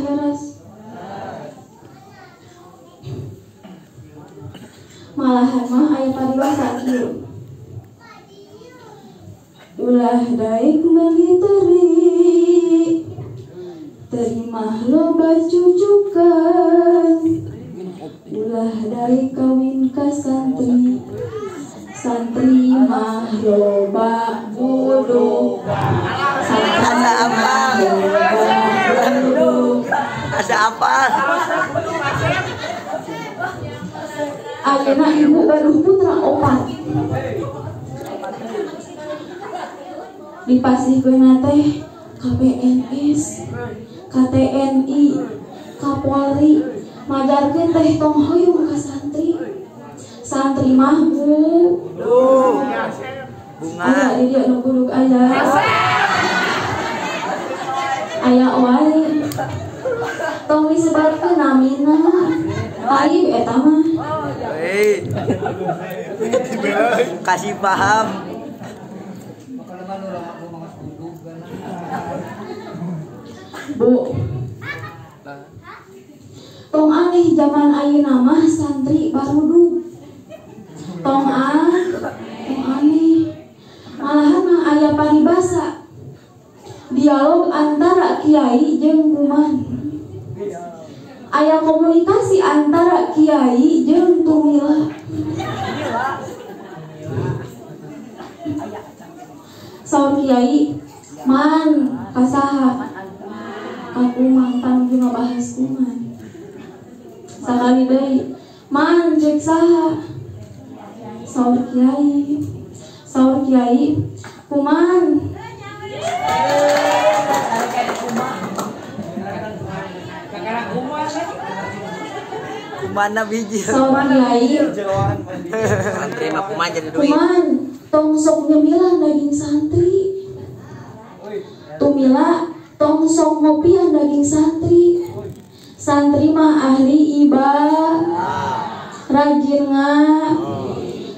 Leres. Malahan mah aya paribasa kieu. Ulah daek meuli teri, terima loba cucukan. Ulah daek kawin ka santri, santri mah loba buduk. Asa apa? Asa apa? Ayeuna ibu gaduh putra opat. Dipasihkeun teh ka PNS, ka TNI, ka Polri, majarkeun teh tong hoyong ka santri. Santri mah bu. Bunga. Aya di dieu nu buduk aya. Aya wae. Tong disebarkeun namina. Aib eta mah. Kasih paham. Bu. Tong aneh zaman ayeuna mah santri barudug. Tong aneh. Malahan mah aya paribasa. Dialog antara kiai jeung kuman. Aya komunikasi antara kiai jeung tumila. Saur kiai, man kasaha? Ka kuman pan ngabahas kuman. Sakali deui, man cek saha? Saur kiai. Saur kiai, kuman. Kumana biji. Saur kiai. Santri mah kuman jadi duit. Kuman, tong sok nyemilan daging santri. Tumila, tong sok ngopian daging santri. Santri mah ahli ibadah, rajin nga,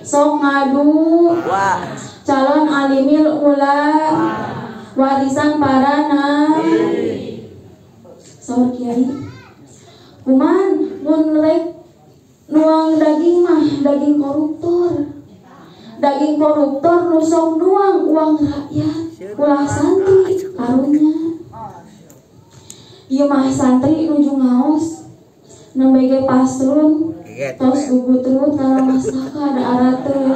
sok ngadu, calon alimil ula, warisan para nabi. Saur kiai, kuman mun rek nuang daging mah daging koruptor. Daging koruptor nu sok nuang uang rakyat, ulah santri karunya. Ieu mah santri nuju ngaos nembe ge pasrun tos gugutrut kana mastaka da arateun.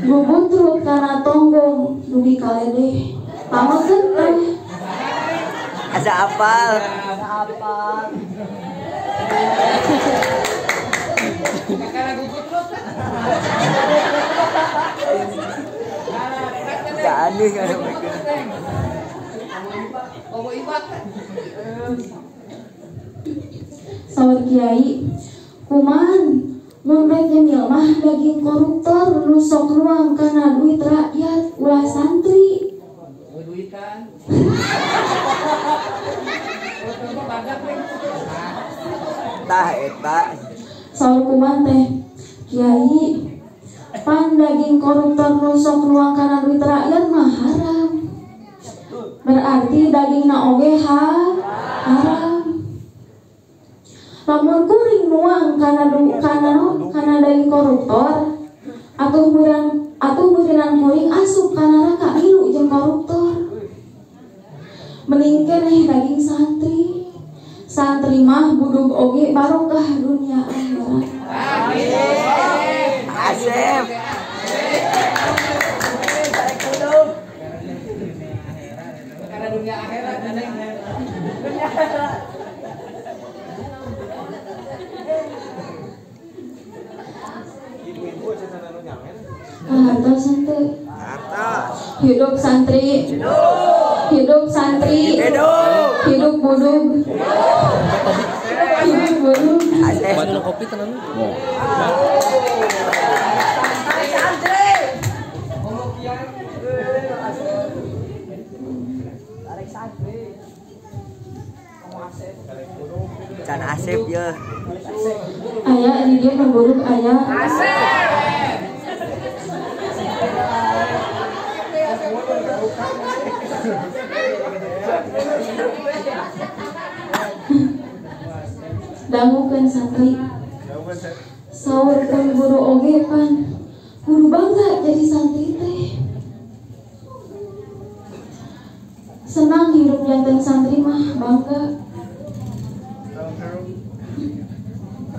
Gugutrut kana tonggong dugi kaledeh. Pamakeun teh. Asa apal. Aneh kan. Saur kiai, kuman mun rek nyemil mah daging koruptor nu sok nuang kana duit rakyat ulah santri. Tah eta. Saur kuman teh, kiai, pan daging koruptor nu sok nuang kana duit rakyat mah haram. Berarti dagingna oge haram. Lamun kuring nuang kana daging koruptor, atuh meureunang kuring asup ka neraka milu jeung koruptor. Mending keneh daging santri. Santri mah budug oge barokah dunia akhirat. Asep. Karena dunia akhirat. Harta santri. Hidup santri. Hidup santri. Hidup budug. Hidup budug. Batu kopi tenang. Can Asep ya. Ayah di dia memburuk ayah. Asep. Dangukeun santri. Saur pun guru oge pan. Guru bangga jadi santri teh. Senang hidup janten santri mah bangga.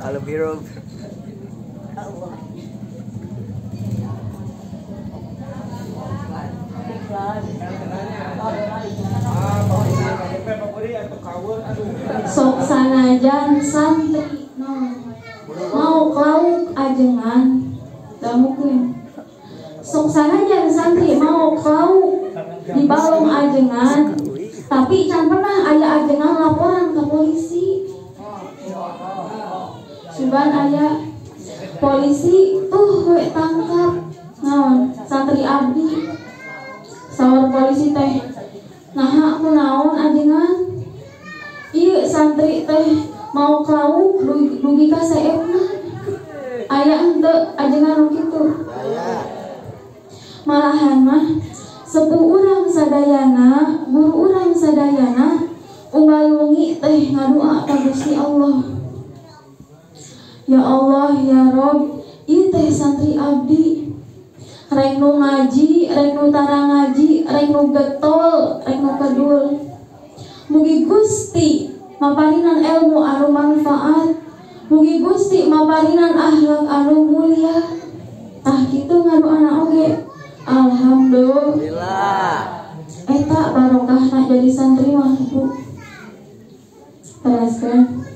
Kalau biru. Sok sanajan santri mau lauk ajengan dangukeun. Sok sanajan santri mau lauk di balong ajengan, tapi can pernah aya ajengan laporan ke polisi. Sugan aya polisi tuh we tangkap naon santri abdi. Saur polisi teh naha kunaon ajengan? Ieu santri teh mau lauk dugi ka seepna. Aya henteu ajengan nu kitu? Malahan mah sepuh urang sadayana, guru urang sadayana unggal wengi teh ngadua ka Gusti Allah. Ya Allah ya Rob, ieu teh santri abdi. Rek nu ngaji, rek nu tara ngaji, rek nu getol, rek nu kedul. Mugi Gusti maparinan ilmu anu manfaat, mugi Gusti maparinan akhlak anu mulia. Tah kitu ngadoana oge. Alhamdulillah. Eta barokahna jadi santri mah, Bu. Teraskeun.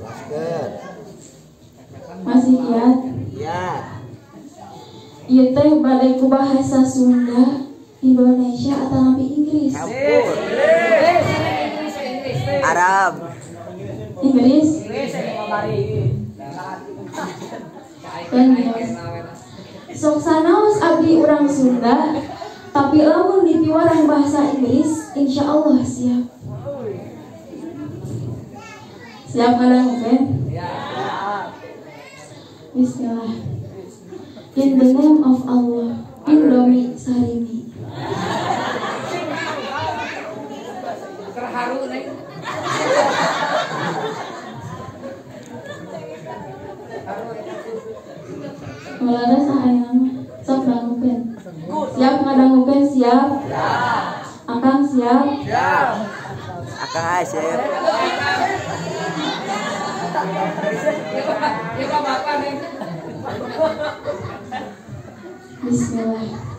Masih kiat? Iya. Ieu teh bade ku bahasa Sunda, Indonesia atau napi Inggris? Campur. Arab. Inggris. Sok sanaos abdi urang Sunda, tapi lamun dipiwarang bahasa Inggris, insya Allah siap. Siap ngadangukeun? Bismillah. In the name of Allah, Indomie Sarimi. Terharu nih. Mulana saha mah sok dangukeun. Siap ngadangukeun siap? Akang siap? Siap. Akang Asep. Bismillah.